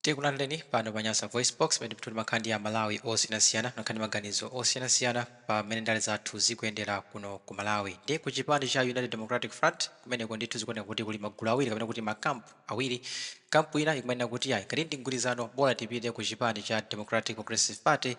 Tikulandireni pano pa Nyasa VoiceBox pamene timakhala ndi Amalawi osiyanasiyana nakhala ndi maganizo osiyanasiyana pa mmene ndale zathu zikuyendera kuno ku Malawi. Ndiye ku chipani cha United Democratic Front kumeneko ndithu zikuoneka kuti kuli magulu awiri kapena kuti makampu awiri. Kampu ina ikumanena kuti ayi, ngati ndi mgwirizano bola tipite ku chipani cha Democratic Progressive Party,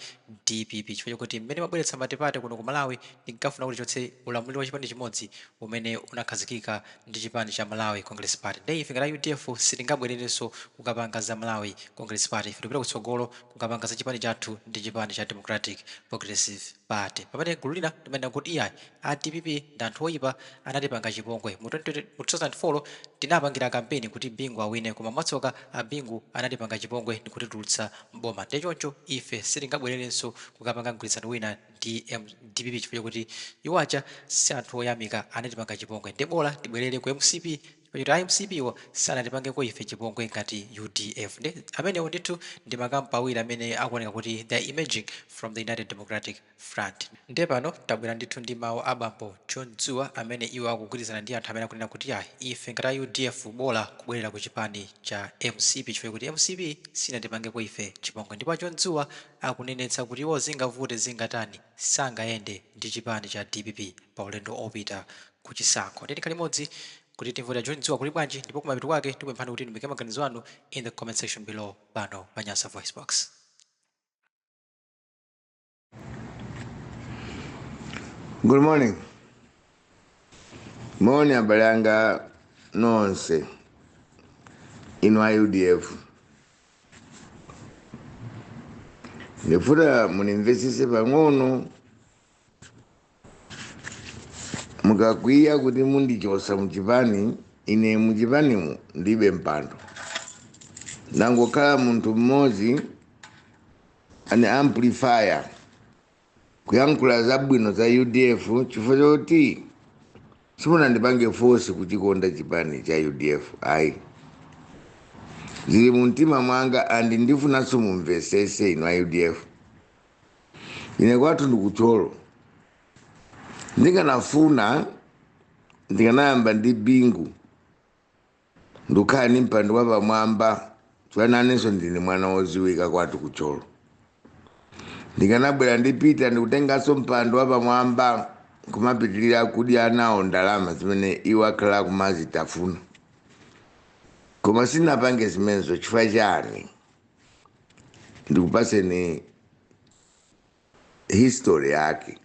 dpp, chifukwa chokuti mmene mabweretsa multiparty kuno ku Malawi tinkafuna kuti tichotse ulamuliro wa chipani chimodzi umene unakhazikika ndi chipani cha Malawi Congress Party. Ndiye ife ngati a udf sitingabwererenso kukapanga za Malawi Congress Party, ife tikupita kutsogolo kukapanga za chipani chathu ndi chipani cha Democratic Progressive Party. Pamene gulu lina limanena kuti iyayi, a dpp ndi anthu oyipa, anatipanga chipongwe mu 20 mu 2004 tinapangira kampeni kuti Bingu awine, koma mwatsoka a Bingu anatipanga chipongwe ndikutitulutsa m'boma, ndiye choncho ife sitingabwererenso kukapanga mgwirizano wina ndi dpp chifukwa chokuti iwo aja si anthu oyamika, anatipanga chipongwe, nde bola tibwerere ku mcp chifukwa choti a mcp wo sanatipangeko ife chipongwe ngati udf. Nde amenewo ndithu ndi makampu awiri amene akuoneka kuti they are emerging from the United Democratic Front. Nde pano tabwera ndithu ndi mawu a bambo John Dzuwa amene iwo akugwirizana ndi anthu amene akunena kuti ayi, ife ngati a udf bola kubwerera ku chipani cha mcp chifukwa chokuti mcp sinatipangeko ife chipongwe. Ndipo a John Dzuwa akunenetsa kuti iwo zingavute zingatani sangayende ndi chipani cha dpp pa ulendo opita ku chisankho. Ndiye tikhale limodzi kuti timve kuti a John Dzuwa kuli bwanji, ndipo kumapeto kwake tikupemphani kuti muike maganizo anu in the comment section below pano pa Nyasa VoiceBox. Good morning. Moni abale anga nonse inu a UDF. Ndifuna munimvesese pang'ono, mukakwiya kuti mundichosa muchipani, ine muchipanimu ndilibe mpando, ndangokhala munthu mmodzi, an amplifier, kuyankhula zabwino za UDF chifukwa choti simunandipange force kuchikonda chipani cha UDF, ayi, zili mumtima mwanga. And ndifunanso mumvesese inu a UDF, ine kwathu ndi ku Thyolo. Ndikanafuna ndikanayamba ndi Bingu ndikukhala ndi mpando wapamwamba, chifukwa nanenso ndine mwana woziwika kwathu ku Thyolo. Ndikanabwera ndi Peter ndikutenganso mpando wapamwamba, kumapitirira kudya nawo ndalama zimene iwo akhala kumazitafuna, koma sinapange zimenezo. Chifukwa chani? Ndikupaseni history yake.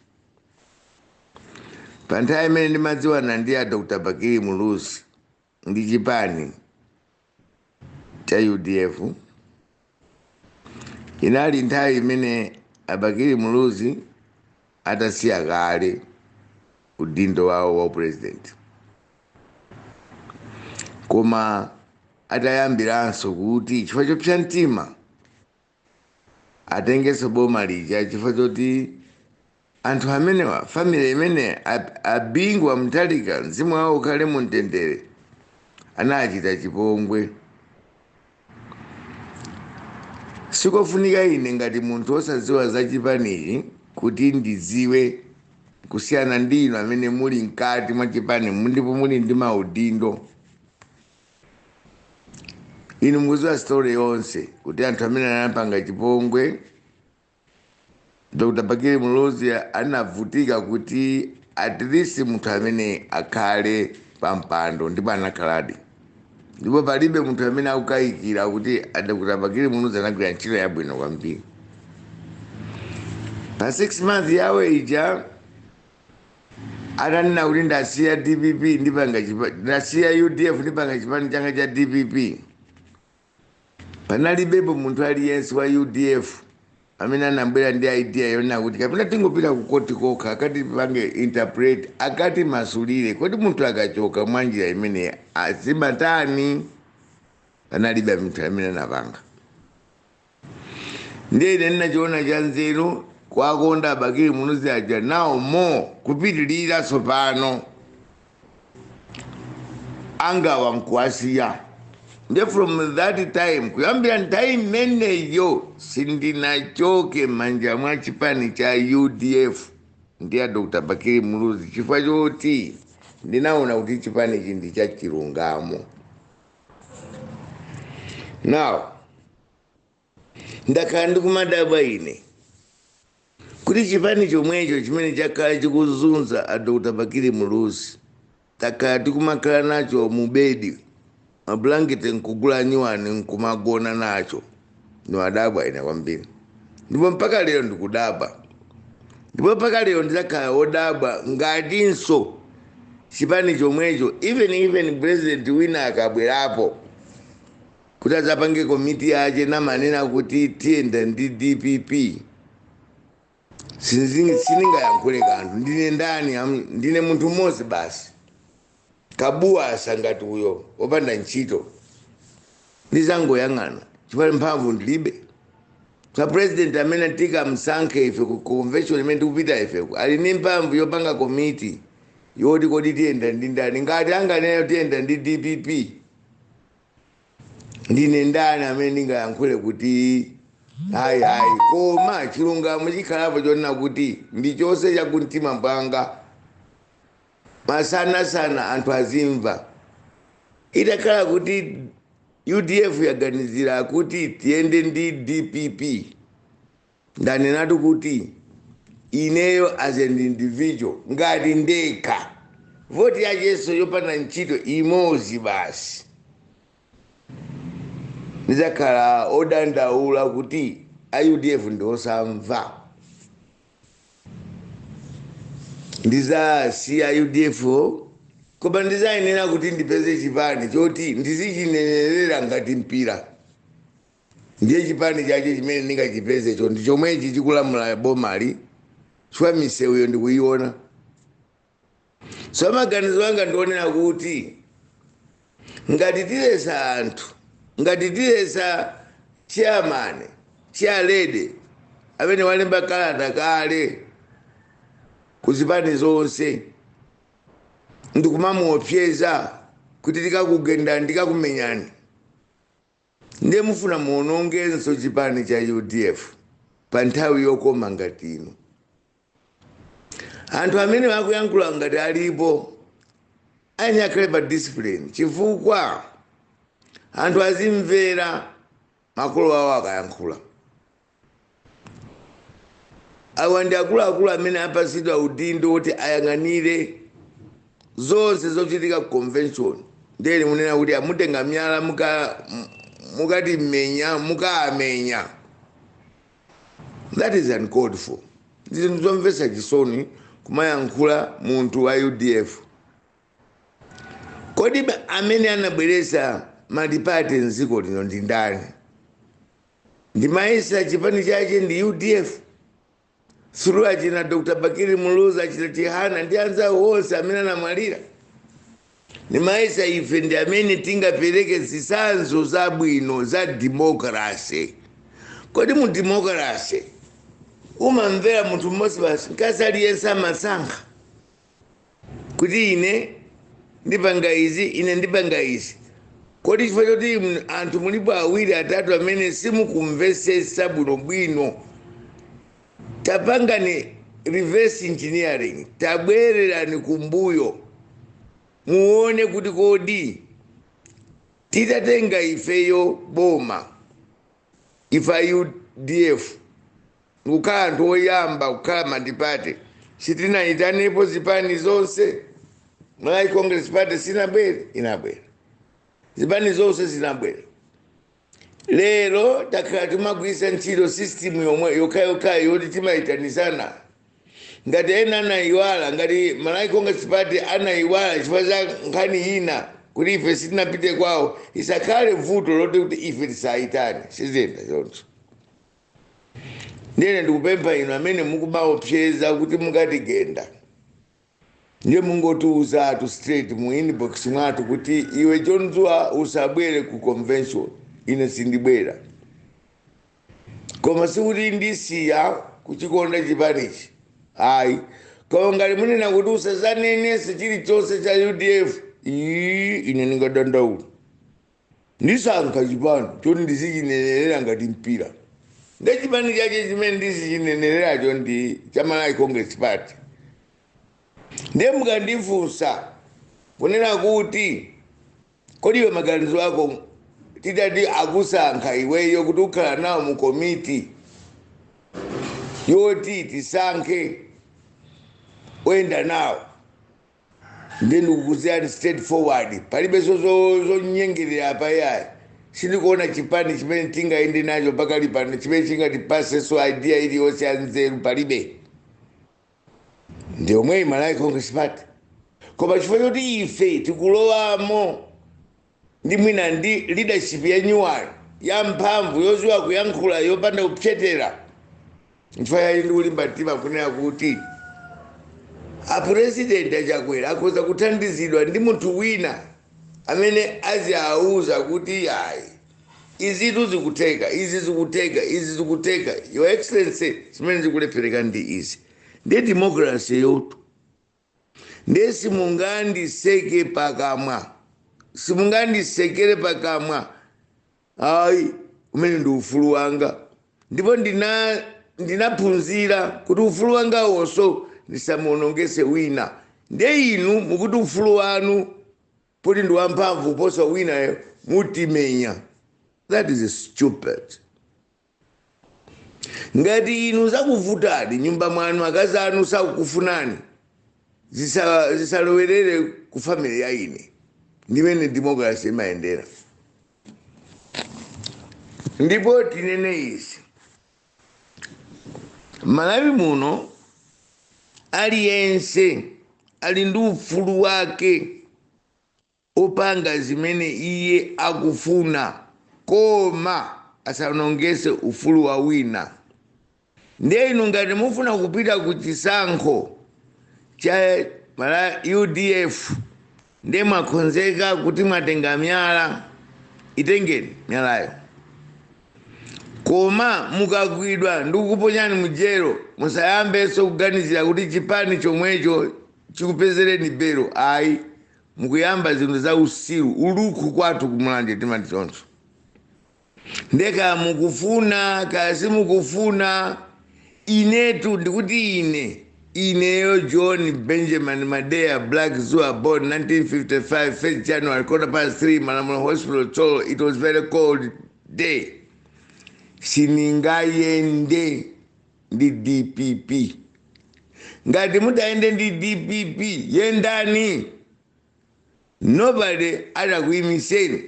Pa nthawi imene ndimadziwana ndi a Dr Bakili Muluzi ndi chipani cha UDF, inali nthawi imene a Bakili Muluzi atasiya kale udindo wawo wa president, koma atayambiranso kuti chifukwa chopsa mtima atengenso boma lija, chifukwa choti anthu amenewa, family imene a Bingu a Mutharika, mzimu wawo ukhale mumtendere, anachita chipongwe. Sikofunika ine ngati munthu wosadziwa za chipanichi kuti ndidziwe kusiyana ndi inu amene muli mkati mwa chipani ndipo muli ndi maudindo. Inu mukudziwa story yonse kuti anthu amene anapanga chipongwe Dr Bakili Muluzi anavutika kuti at least munthu amene akhale pa mpando, ndipo anakhaladi, ndipo palibe munthu amene akukayikira kuti a Dr Bakili Muluzi anagwira ntchito yabwino kwambiri pa 6 months yawo ija. Atanena kuti ndasiya DPP ndipanga ndasiya UDF ndipanga chipani changa cha DPP, panalibepo munthu aliyense wa UDF amene anabwera ndi idea yonena kuti kapena tingopita ku koti kokha akati pange interpret, akati masulire kodi munthu akachoka mwa njira imene azimatani. Panalibe munthu amene anapanga. Ndiye ine ndinachiona cha nzeru kwakonda Abakili Muluzi aja nawo mo kupitilira tsopano angawa nkuwasiya. Nde from that time, kuyambira nthawi imeneyo, sindinachoke manja mwa chipani cha UDF ndi ya Dr Bakili Muluzi, chifukwa choti ndinaona kuti chipanichi ndi cha chilungamo. Now Ndakhala ndikumadabwa ine kuti chipani chomwecho chimene chakhala chikuzunza a Dr Bakili Muluzi, takhala tikumakhala nacho mubedi, mablanketi nkugula nyuwani nkumagona nacho. Ndimadabwa ine kwambiri, ndipo mpaka lero ndikudabwa, ndipo mpaka lero ndizakhala wodabwa ngatinso chipani chomwecho, even president wina akabwerapo kuti adzapange komiti yache namanena kuti tiyenda ndi DPP, sindingayankhule kanthu. Ndine ndani? Ndine munthu mmodzi basi, kabuwa asangati uyo wopanda ntchito. Ndizangoyang'ana chifukwa mphamvu ndilibe. Sa president amene tikamsankhe ife ku convention imene tikupita ifeku ali ndi mphamvu yopanga komiti yoti kodi tiyenda ndi ndani. Ngati anganena tiyenda ndi DPP, ndine ndani amene ndingayankhule kuti hayi hayi? Koma chilungamo chikhalapo chonena kuti ndi chonse chakumtima mwanga, masanasana anthu azimva. Itakhala kuti UDF yaganizira kuti tiyende ndi DPP, ndanenatu kuti ineyo as an individual, ngati ndekha, voti yacheso yopanda ntchito imodzi basi, ndizakhala odandaula kuti a UDF ndi osamva. Ndizasiya UDF, koma ndizayenera kuti ndipeze chipani choti ndizichinenerera ngati mpira. Ndiye chipani chache chimene ndingachipezecho ndi chomwechi chikulamula bomali, chifukwa misewuyo ndikuiona. So maganizo anga ndionera kuti ngati tilesa anthu, ngati tilesa chairman, chairlady amene walemba kalata kale kuzipani zonse ndikumamuopseza kuti tikakugenda, ndikakumenyani, ndiye mufuna muonongenso chipani cha UDF pa nthawi yokoma ngati ino. Anthu amene akuyankhula ngati alipo ayenera akhale pa discipline, chifukwa anthu azimvera makolo awo akayankhula. Awa ndi akuluakulu amene apasidwa udindo kuti ayang'anire zonse zochitika ku convention. Ndiyeni munena kuti amutenga miyala mukati mmenya, mukaamenya. That is uncalled for. Zinthu zomvetsa chisoni kumayankhula munthu wa UDF. Kodi amene anabweretsa multiparty mdziko lino ndi ndani? Ndimayesa chipani chache ndi UDF through achina Dr Bakili Muluzi, achina Chihana ndi anzawo onse amene anamwalira. Ndimayesa ife ndi amene tingapereke zitsanzo zabwino za democracy. Kodi mu democracy umamvera munthu mmodzi basi? Mkazi aliyense amasankha kuti ine ndipanga izi, ine ndipanga izi. Kodi chifukwa choti anthu mulipo awiri atatu amene simukumvesesa bwinobwino, tapangani reverse engineering, tabwererani kumbuyo muone kuti kodi titatenga ifeyo boma, ife UDF kukhala anthu oyamba kukhala multiparty, sitinayitanepo zipani zonse? Malawi Congress Party sinabwere? Inabwera. Zipani zonse zinabwera. Lero takhala timagwiritsa ntchito system yomwe yokhayokhayo yoti timayitanisana. Ngati ena anayiwala, ngati Malawi Congress Party anayiwala chifukwa cha nkhani ina kuti ife sitinapite kwawo, isakhale vuto loti kuti ife tisayitane. Siziyenda choncho. Ndiyene ndikupempha inu amene mukumaopseza kuti mukatigenda, ndiye mungotiuzatu straight mu inbox mwathu kuti iwe Chonzwa usabwere ku convention, ine sindibwera. Koma sikuti ndisiya kuchikonda chipanichi, ayi. Koma ngati munena kuti usazanenese chilichonse cha UDF, ii, ine ndingadandaula. Ndisankha chipani choti ndizichinenerera ngati mpira. Ndi chipani chache chimene ndizichinenereracho ndi cha Malawi Congress Party. Ndiye mukandifunsa kunena kuti kodi iwe maganizo ako Titati akusankha iweyo kuti ukhala nawo mu komiti yoti tisankhe oyenda nawo, ndi ndikukuziyani straight forward, palibe zonyengerera apa yayi. Sindikuona chipani chimene tingayende nacho pakali pano chimene chingatipasenso idea iliyonse ya nzeru, palibe. Ndi omweyi Malawi Congress Party. Koma chifukwa choti ife tikulowamo ndi mwina ndi leadership ya nyuwani, ya mphamvu, yoziwa kuyankhula yopanda kupyetera, nchifukwa chake ndikulimba mtima kunena kuti apuresidenti aChakwera akhoza kuthandizidwa ndi munthu wina amene aziawuza kuti, "Ayi, izitu zikutheka, izi zikutheka, izi zikutheka, Your Excellency, zimene zikulephereka ndi izi." Ndiye democracy yotu. Ndiye simungandiseke pakamwa, simungandisekere pakamwa, ayi. Umene ndi ufulu wanga, ndipo ndinaphunzira kuti ufulu wanga wonso ndisamuonongese wina. Ndiye inu mukuti ufulu wanu poti ndi wamphamvu kuposa winayo, mutimenya. That is stupid. Ngati inu zakuvutani nyumba mwanu, akazi anu sakukufunani, zisalowerere ku family ya ine. Ndimene democracy imayendera. Ndipo tinene izi, Malawi muno aliyense ali ndi ufulu wake opanga zimene iye akufuna, koma asanongese ufulu wa wina. Ndiye inu ngati mufuna kupita ku chisankho cha mala UDF, ndiye mwakonzeka kuti mwatenga miyala, itengeni miyalayo. Koma mukagwidwa ndi kukuponyani mujero, musayambenso kuganizira kuti chipani chomwecho chikupezereni belo, ayi. Mukuyamba zinthu za usiru, ulukhu. Kwathu kuMulanje timati choncho. Ndeka mukufuna kaya simukufuna, inetu ndikuti ine, ineyo John Benjamin Madea Black Zua, born 1955, 1st January, 3:15, Malamulo Hospital, Thyolo. It was very cold day. Siningayende ndi DPP. Ngati mutayende ndi DPP, yendani, nobody adakuyimiseni.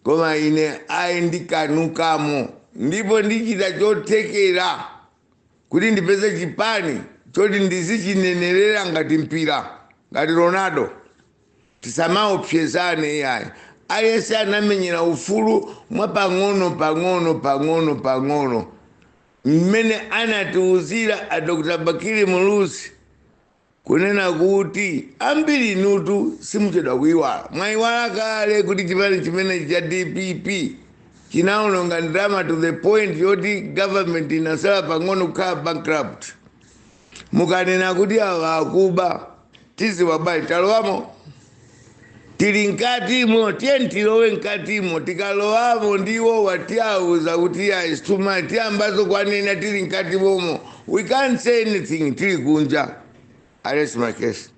Koma ine ayi, ndikanukamo, ndipo ndichita chothekera kuti ndipeze chipani choti ndizichinenerera ngati mpira, ngati Ronaldo. Tisamaopsezane iyayi. Aliyense anamenyera ufulu mwa pang'ono pang'ono pang'ono pang'ono, mmene anatiuzira a Dr Bakili Muluzi kunena kuti ambiri inutu simuchedwa kuiwala, mwayiwala kale kuti chipani chimene cha DPP chinaononga ndalama to the point yoti government inasala pang'ono kukhala bankrupt. Mukanena kuti awa akuba, tiziwa bali talowamo, tili mkatimo. Tiye tilowe mkatimo. Tikalowamo ndiwo watiauza kuti ya is too much, tiyambazo kwanena tili mkatimomo. We can't say anything tili kunja. I rest my case.